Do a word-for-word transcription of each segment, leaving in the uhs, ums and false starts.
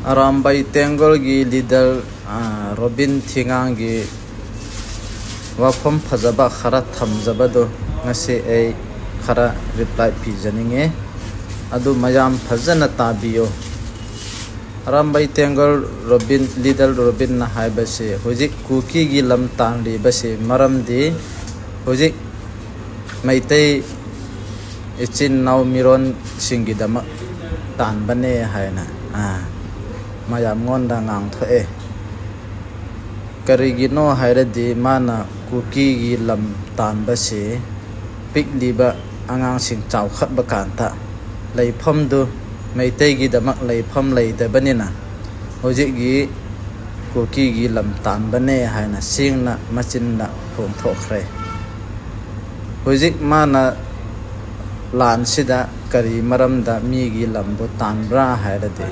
ꯑꯔꯥꯝꯕꯩ ꯇꯦꯡꯒꯣꯜꯒꯤ leader, ꯑ, robin ꯊꯤꯉꯥꯡꯒꯤ ꯋꯥꯐꯝ ꯐꯖꯕ ꯈꯔ ꯊꯝꯖꯕꯗꯨ ꯉꯁꯤ ꯑꯩ ꯈꯔ ꯔꯤꯄ꯭ꯂꯥꯏ ꯄꯤꯖꯅꯤꯡꯉꯤ꯫ ꯑꯗꯨ ꯃꯌꯥꯝ ꯐꯖꯅ ꯇꯥꯕꯤꯌꯨ꯫ ꯑꯔꯥꯝꯕꯩ ꯇꯦꯡꯒꯣꯜ ꯔꯣꯕꯤꯟ, ꯂꯤꯗꯔ ꯔꯣꯕꯤꯟꯅ ꯍꯥꯏꯕꯁꯤ ꯍꯧꯖꯤꯛ ꯀꯨꯀꯤꯒꯤ ꯂꯝ ꯇꯥꯟꯂꯤꯕꯁꯤ ꯃꯔꯝꯗꯤ ꯍꯧꯖꯤꯛ ꯃꯩꯇꯩ ꯏꯆꯤꯟ ꯏꯅꯥꯎ ꯃꯤꯔꯣꯟꯁꯤꯡꯒꯤꯗꯃꯛ ꯇꯥꯟꯕꯅꯦ ꯍꯥꯏꯅ, ꯑ, ꯃꯌꯥꯝꯉꯣꯟꯗ ꯉꯥꯡꯊꯣꯛꯑꯦ꯫ ꯀꯔꯤꯒꯤꯅꯣ ꯍꯥꯏꯔꯗꯤ ꯃꯥꯅ ꯀꯨꯀꯤꯒꯤ ꯂꯝ ꯇꯥꯟꯕꯁꯤ ꯄꯤꯛꯂꯤꯕ ꯑꯉꯥꯡꯁꯤꯡ ꯆꯥꯎꯈꯠꯄ ꯀꯥꯟꯗ ꯂꯩꯐꯝꯗꯨ ꯃꯩꯇꯩꯒꯤꯗꯃꯛ ꯂꯩꯐꯝ ꯂꯩꯇꯕꯅꯤꯅ ꯍꯧꯖꯤꯛꯀꯤ ꯀꯨꯀꯤꯒꯤ ꯂꯝ ꯇꯥꯟꯕꯅꯦ ꯍꯥꯏꯅ ꯁꯦꯡꯅ ꯃꯆꯤꯟꯗ ꯐꯣꯡꯊꯣꯛꯈ꯭ꯔꯦ꯫ ꯍꯧꯖꯤꯛ ꯃꯥꯅ ꯂꯥꯟꯁꯤꯗ ꯀꯔꯤ ꯃꯔꯝꯗ ꯃꯤꯒꯤ ꯂꯝꯕꯨ ꯇꯥꯟꯕ꯭ꯔꯥ ꯍꯥꯏꯔꯗꯤ,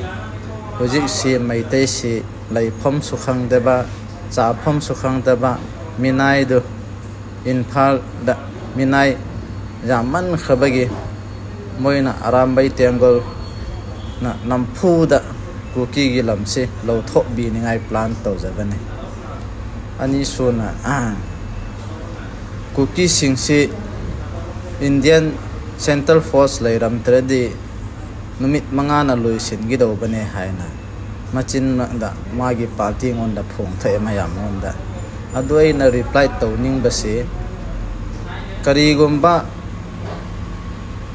ꯍꯧꯖꯤꯛꯁꯤ ꯃꯩꯇꯩꯁꯤ ꯂꯩꯐꯝꯁꯨ ꯈꯪꯗꯕ, ꯆꯥꯐꯝꯁꯨ ꯈꯪꯗꯕ, ꯃꯤꯅꯥꯏꯗꯨ ꯏꯝꯐꯥꯜꯗ ꯃꯤꯅꯥꯏ ꯌꯥꯝꯃꯟꯈ꯭ꯔꯕꯒꯤ ꯃꯣꯏꯅ ꯑꯔꯥꯝꯕꯩ ꯇꯦꯡꯒꯣꯜꯅ ꯅꯝꯐꯨꯗ ꯀꯨꯀꯤꯒꯤ ꯂꯝꯁꯤ ꯂꯧꯊꯣꯛꯄꯤꯅꯤꯡꯉꯥꯏ ꯄ꯭ꯂꯥꯟ ꯇꯧꯖꯕꯅꯤ꯫ ꯑꯅꯤꯁꯨꯅ, ꯀꯨꯀꯤꯁꯤꯡꯁꯤ ꯏꯟꯗꯤꯌꯟ ꯁꯦꯟꯇ꯭ꯔꯦꯜ ꯐꯣꯔꯁ ꯂꯩꯔꯝꯗ꯭ꯔꯗꯤ ꯅꯨꯃꯤꯠ ꯃꯉꯥꯅ ꯂꯣꯏꯁꯤꯟꯒꯗꯧꯕꯅꯦ ꯍꯥꯏꯅ ꯃꯆꯤꯟꯃꯛꯇ ꯃꯥꯒꯤ ꯄꯥꯔꯇꯤ ꯑꯩꯉꯣꯟꯗ ꯐꯣꯡꯊꯣꯛꯑꯦ ꯃꯌꯥꯝ ꯑꯩꯉꯣꯟꯗ꯫ ꯑꯗꯨ ꯑꯩꯅ ꯔꯤꯄ꯭ꯂꯥꯏ ꯇꯧꯅꯤꯡꯕꯁꯤ, ꯀꯔꯤꯒꯨꯝꯕ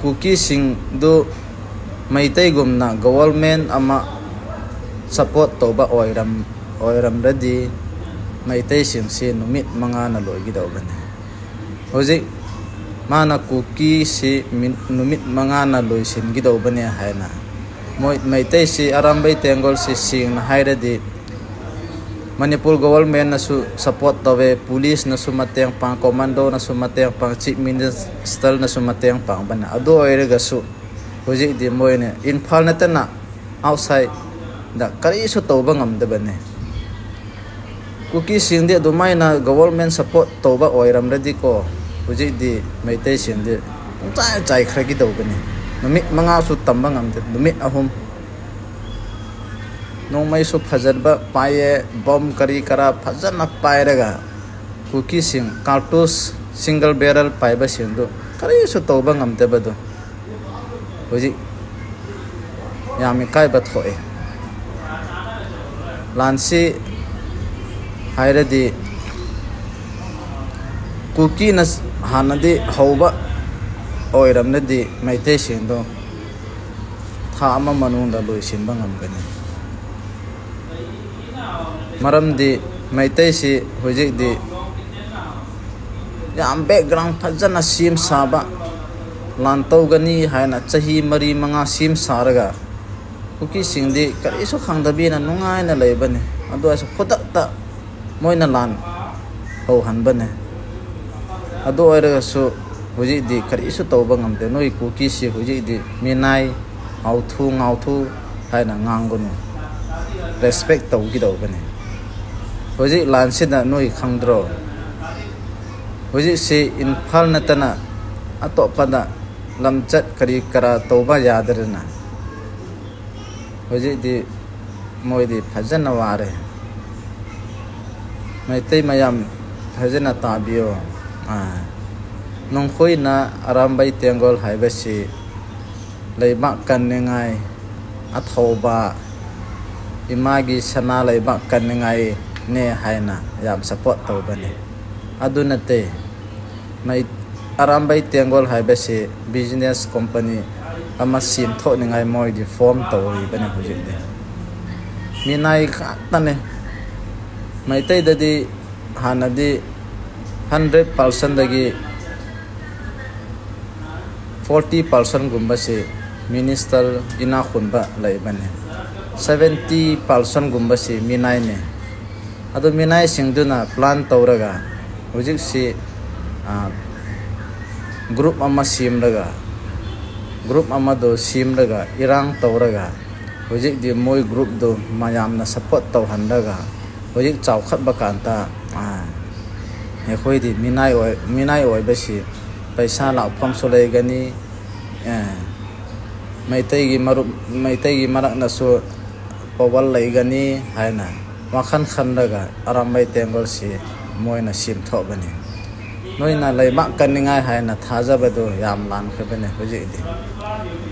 ꯀꯨꯀꯤꯁꯤꯡꯗꯨ ꯃꯩꯇꯩꯒꯨꯝꯅ ꯒꯣꯕꯔꯃꯦꯟ ꯑꯃ ꯁꯄꯣꯔꯠ ꯇꯧꯕ ꯑꯣꯏꯔꯝ-, ꯑꯣꯏꯔꯝꯂꯗꯤ ꯃꯩꯇꯩꯁꯤꯡꯁꯤ ꯅꯨꯃꯤꯠ ꯃꯉꯥꯅ ꯂꯣꯏꯒꯗꯧꯕꯅꯤ꯫ ꯍꯧꯖꯤꯛ ꯃꯥꯅ ꯀꯨꯀꯤꯁꯤ ꯃꯤ-, ꯅꯨꯃꯤꯠ ꯃꯉꯥꯅ ꯂꯣꯏꯁꯤꯟꯒꯗꯧꯕꯅꯦ ꯍꯥꯏꯅ ꯃꯣꯏ ꯃꯩꯇꯩꯁꯤ, ꯑꯔꯥꯝꯕꯩ ꯇꯦꯡꯒꯣꯜꯁꯤ ꯁꯦꯡꯅ ꯍꯥꯏꯔꯗꯤ ꯃꯅꯤꯄꯨꯔ ꯒꯣꯕꯔꯃꯦꯟꯅꯁꯨ ꯁꯄꯣꯔꯠ ꯇꯧꯋꯦ, ꯄꯨꯂꯤꯁꯅꯁꯨ ꯃꯇꯦꯡ ꯄꯥꯡ, ꯀꯣꯃꯥꯟꯗꯣꯅꯁꯨ ꯃꯇꯦꯡ ꯄꯥꯡ, ꯆꯤꯐ ꯃꯤꯅꯤꯁꯇꯔꯅꯁꯨ ꯃꯇꯦꯡ ꯄꯥꯡꯕꯅ꯫ ꯑꯗꯨ ꯑꯣꯏꯔꯒꯁꯨ ꯍꯧꯖꯤꯛꯇꯤ ꯃꯣꯏꯅ ꯏꯝꯐꯥꯜ ꯅꯠꯇꯅ ꯑꯥꯎꯠꯁꯥꯏꯗ ꯀꯔꯤꯁꯨ ꯇꯧꯕ ꯉꯝꯗꯕꯅꯦ꯫ ꯀꯨꯀꯤꯁꯤꯡꯗꯤ ꯑꯗꯨꯃꯥꯏꯅ ꯒꯣꯕꯔꯃꯦꯟ ꯁꯄꯣꯔꯠ ꯇꯧꯕ ꯑꯣꯏꯔꯝꯂꯗꯤꯀꯣ, ꯍꯧꯖꯤꯛꯇꯤ ꯃꯩꯇꯩꯁꯤꯡꯗꯤ ꯄꯨꯡꯆꯥꯏ ꯆꯥꯏꯈ꯭ꯔꯒꯗꯧꯕꯅꯤ꯫ ꯅꯨꯃꯤꯠ ꯃꯉꯥꯁꯨ ꯇꯝꯕ ꯉꯝꯗꯦ, ꯅꯨꯃꯤꯠ ꯑꯍꯨꯝ꯫ ꯅꯣꯡꯃꯩꯁꯨ ꯐꯖꯕ ꯄꯥꯏꯌꯦ, ꯕꯣꯝ ꯀꯔꯤ ꯀꯔꯥ ꯐꯖꯅ ꯄꯥꯏꯔꯒ ꯀꯨꯀꯤꯁꯤꯡ ꯀꯥꯔꯇꯨꯁ ꯁꯤꯡꯒꯜ ꯕꯦꯔꯦꯜ ꯄꯥꯏꯕꯁꯤꯡꯗꯨ ꯀꯔꯤꯁꯨ ꯇꯧꯕ ꯉꯝꯗꯕꯗꯨ ꯍꯧꯖꯤꯛ ꯌꯥꯝ ꯏꯀꯥꯏꯕ ꯊꯣꯛꯑꯦ꯫ ꯂꯥꯟꯁꯤ ꯍꯥꯏꯔꯗꯤ ꯀꯨꯀꯤꯅ ꯍꯥꯟꯅꯗꯤ ꯍꯧꯕ ꯑꯣꯏꯔꯝꯂꯗꯤ ꯃꯩꯇꯩꯁꯤꯡꯗꯣ ꯊꯥ ꯑꯃ ꯃꯅꯨꯡꯗ ꯂꯣꯏꯁꯤꯟꯕ ꯉꯝꯒꯅꯤ꯫ ꯃꯔꯝꯗꯤ ꯃꯩꯇꯩꯁꯤ ꯍꯧꯖꯤꯛꯇꯤ ꯌꯥꯝ ꯕꯦꯛꯒ꯭ꯔꯥꯎꯟ ꯐꯖꯅ ꯁꯦꯝ ꯁꯥꯕ, ꯂꯥꯟ ꯇꯧꯒꯅꯤ ꯍꯥꯏꯅ ꯆꯍꯤ ꯃꯔꯤ ꯃꯉꯥ ꯁꯦꯝ ꯁꯥꯔꯒ ꯀꯨꯀꯤꯁꯤꯡꯗꯤ ꯀꯔꯤꯁꯨ ꯈꯪꯗꯕꯤꯅ ꯅꯨꯡꯉꯥꯏꯅ ꯂꯩꯕꯅꯤ꯫ ꯑꯗꯨ ꯑꯣꯏꯔꯁꯨ ꯈꯨꯗꯛꯇ ꯃꯣꯏꯅ ꯂꯥꯟ ꯍꯧꯍꯟꯕꯅꯦ꯫ ꯑꯗꯨ ꯑꯣꯏꯔꯒꯁꯨ ꯍꯧꯖꯤꯛꯇꯤ ꯀꯔꯤꯁꯨ ꯇꯧꯕ ꯉꯝꯗꯦ꯫ ꯅꯣꯏ ꯀꯨꯀꯤꯁꯤ ꯍꯧꯖꯤꯛꯇꯤ ꯃꯤꯅꯥꯏ, ꯍꯥꯎꯊꯨ ꯉꯥꯎꯊꯨ ꯍꯥꯏꯅ ꯉꯥꯡꯒꯅꯨ꯫ ꯔꯦꯁꯄꯦꯛ ꯇꯧꯒꯗꯧꯕꯅꯤ꯫ ꯍꯧꯖꯤꯛ ꯂꯥꯟꯁꯤꯗ ꯅꯣꯏ ꯈꯪꯗ꯭ꯔꯣ? ꯍꯧꯖꯤꯛꯁꯤ ꯏꯝꯐꯥꯜ ꯅꯠꯇꯅ ꯑꯇꯣꯞꯄꯗ ꯂꯝꯆꯠ ꯀꯔꯤ ꯀꯔꯥ ꯇꯧꯕ ꯌꯥꯗ꯭ꯔꯦꯅ꯫ ꯍꯧꯖꯤꯛꯇꯤ ꯃꯣꯏꯗꯤ ꯐꯖꯅ ꯋꯥꯔꯦ꯫ ꯃꯩꯇꯩ ꯃꯌꯥꯝ ꯐꯖꯅ ꯇꯥꯕꯤꯌꯣ꯫ ꯑꯥ, ꯅꯣꯡꯈꯣꯏꯅ ꯑꯔꯥꯝꯕꯩ ꯇꯦꯡꯒꯣꯜ ꯍꯥꯏꯕꯁꯤ ꯂꯩꯕꯥꯛ ꯀꯟꯅꯤꯡꯉꯥꯏ, ꯑꯊꯧꯕ, ꯏꯃꯥꯒꯤ ꯁꯅꯥ ꯂꯩꯕꯥꯛ ꯀꯟꯅꯤꯡꯉꯥꯏꯅꯦ ꯍꯥꯏꯅ ꯌꯥꯝ ꯁꯞꯄꯣꯔꯠ ꯇꯧꯕꯅꯤ꯫ ꯑꯗꯨ ꯅꯠꯇꯦ, ꯃꯩ-, ꯑꯔꯥꯝꯕꯩ ꯇꯦꯡꯒꯣꯜ ꯍꯥꯏꯕꯁꯤ ꯕꯤꯖꯤꯅꯦꯁ ꯀꯣꯝꯄꯅꯤ ꯑꯃ ꯁꯦꯝꯊꯣꯛꯅꯤꯡꯉꯥꯏ ꯃꯣꯏꯗꯤ ꯐꯣꯝ ꯇꯧꯔꯤꯕꯅꯤ ꯍꯧꯖꯤꯛꯇꯤ꯫ ꯃꯤꯅꯥꯏ ꯉꯥꯛꯇꯅꯦ꯫ ꯃꯩꯇꯩꯗꯗꯤ ꯍꯥꯟꯅꯗꯤ ꯍꯟꯗ꯭ꯔꯦꯠ ꯄꯥꯔꯁꯦꯟꯗꯒꯤ ꯐꯣꯔꯇꯤ ꯄꯥꯔꯁꯦꯟꯒꯨꯝꯕꯁꯤ ꯃꯤꯅꯤꯁꯇꯔ ꯏꯅꯥꯛ ꯈꯨꯟꯕ ꯂꯩꯕꯅꯤ, ꯁꯕꯦꯟꯇꯤ ꯄꯥꯔꯁꯦꯟꯒꯨꯝꯕꯁꯤ ꯃꯤꯅꯥꯏꯅꯤ꯫ ꯑꯗꯨ ꯃꯤꯅꯥꯏꯁꯤꯡꯗꯨꯅ ꯄ꯭ꯂꯥꯟ ꯇꯧꯔꯒ ꯍꯧꯖꯤꯛꯁꯤ, ꯑ, ꯒ꯭ꯔꯨꯞ ꯑꯃ ꯁꯦꯝꯂꯒ, ꯒ꯭ꯔꯨꯞ ꯑꯃꯗꯨ ꯁꯦꯝꯂꯒ ꯏꯔꯥꯡ ꯇꯧꯔꯒ ꯍꯧꯖꯤꯛꯇꯤ ꯃꯣꯏ ꯒ꯭ꯔꯨꯞꯇꯨ ꯃꯌꯥꯝꯅ ꯁꯞꯄꯣꯔꯠ ꯇꯧꯍꯜꯂꯒ ꯍꯧꯖꯤꯛ ꯆꯥꯎꯈꯠꯄ ꯀꯥꯟꯗ, ꯑ, ꯑꯩꯈꯣꯏꯗꯤ ꯃꯤꯅꯥꯏ ꯑꯣꯏ-, ꯃꯤꯅꯥꯏ ꯑꯣꯏꯕꯁꯤ ꯄꯩꯁꯥ ꯂꯥꯛꯐꯝꯁꯨ ꯂꯩꯒꯅꯤ, ꯑ, ꯃꯩꯇꯩꯒꯤ ꯃꯔꯨꯞ, ꯃꯩꯇꯩꯒꯤ ꯃꯔꯛꯅꯁꯨ ꯄꯋꯥꯔ ꯂꯩꯒꯅꯤ ꯍꯥꯏꯅ ꯋꯥꯈꯜ ꯈꯟꯂꯒ ꯑꯔꯥꯝꯕꯥꯏ ꯇꯦꯡꯒꯣꯜꯁꯤ ꯃꯣꯏꯅ ꯁꯦꯝꯊꯣꯛꯄꯅꯤ꯫ ꯅꯣꯏꯅ ꯂꯩꯕꯥꯛ ꯀꯟꯅꯤꯡꯉꯥꯏ ꯍꯥꯏꯅ ꯊꯥꯖꯕꯗꯨ ꯌꯥꯝ ꯂꯥꯟꯈ꯭ꯔꯕꯅꯤ꯫ ꯍꯧꯖꯤꯛꯇꯤ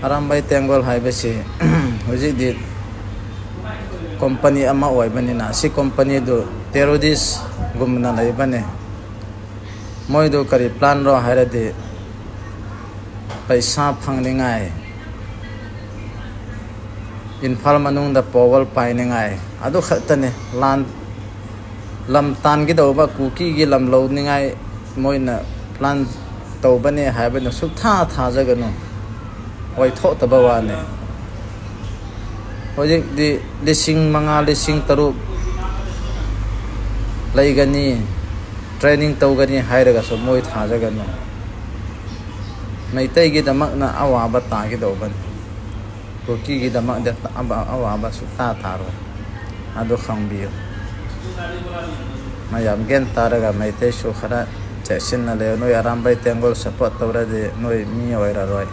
ꯑꯔꯥꯝꯕꯥꯏ ꯇꯦꯡꯒꯣꯜ ꯍꯥꯏꯕꯁꯤ ꯍꯧꯖꯤꯛꯇꯤ ꯀꯣꯝꯄꯅꯤ ꯑꯃ ꯑꯣꯏꯕꯅꯤꯅ, ꯁꯤ ꯀꯣꯝꯄꯅꯤꯗꯨ ꯇꯦꯔꯣꯔꯤꯁꯒꯨꯝꯅ ꯂꯩꯕꯅꯤ꯫ ꯃꯣꯏꯗꯨ ꯀꯔꯤ ꯄ꯭ꯂꯥꯟꯔꯣ ꯍꯥꯏꯔꯗꯤ, ꯄꯩꯁꯥ ꯐꯪꯅꯤꯡꯉꯥꯏ, ꯏꯝꯐꯥꯜ ꯃꯅꯨꯡꯗ ꯄꯋꯥꯔ ꯄꯥꯏꯅꯤꯡꯉꯥꯏ, ꯑꯗꯨ ꯈꯛꯇꯅꯤ꯫ ꯂꯥꯟ, ꯂꯝ ꯇꯥꯟꯒꯗꯧꯕ, ꯀꯨꯀꯤꯒꯤ ꯂꯝ ꯂꯧꯅꯤꯡꯉꯥꯏ ꯃꯣꯏꯅ ꯄ꯭ꯂꯥꯟ ꯇꯧꯕꯅꯦ ꯍꯥꯏꯕꯅ ꯁꯨꯛꯊꯥ ꯊꯥꯖꯒꯅꯨ꯫ ꯑꯣꯏꯊꯣꯛꯇꯕ ꯋꯥꯅꯤ꯫ ꯍꯧꯖꯤꯛꯇꯤ ꯂꯤꯁꯤꯡ ꯃꯉꯥ, ꯂꯤꯁꯤꯡ ꯇꯔꯨꯛ ꯂꯩꯒꯅꯤ, ꯇ꯭ꯔꯦꯅꯤꯡ ꯇꯧꯒꯅꯤ ꯍꯥꯏꯔꯒꯁꯨ ꯃꯣꯏ ꯊꯥꯖꯒꯅꯨ꯫ ꯃꯩꯇꯩꯒꯤꯗꯃꯛꯅ ꯑꯋꯥꯕ ꯇꯥꯒꯗꯧꯕꯅꯤ꯫ ꯀꯨꯀꯤꯒꯤꯗꯃꯛꯇ ꯑꯋꯥꯕ ꯁꯨꯛꯇꯥ ꯇꯥꯔꯣꯏ꯫ ꯑꯗꯨ ꯈꯪꯕꯤꯌꯨ꯫ ꯃꯌꯥꯝ ꯒ꯭ꯌꯥꯟ ꯇꯥꯔꯒ ꯃꯩꯇꯩꯁꯨ ꯈꯔ ꯆꯦꯛꯁꯤꯟꯅ ꯂꯩꯌꯨ꯫ ꯅꯣꯏ ꯑꯔꯥꯝꯕꯥꯏ ꯇꯦꯡꯒꯣꯜ ꯁꯞꯄꯣꯔꯠ ꯇꯧꯔꯗꯤ ꯅꯣꯏ ꯃꯤ ꯑꯣꯏꯔꯔꯣꯏ꯫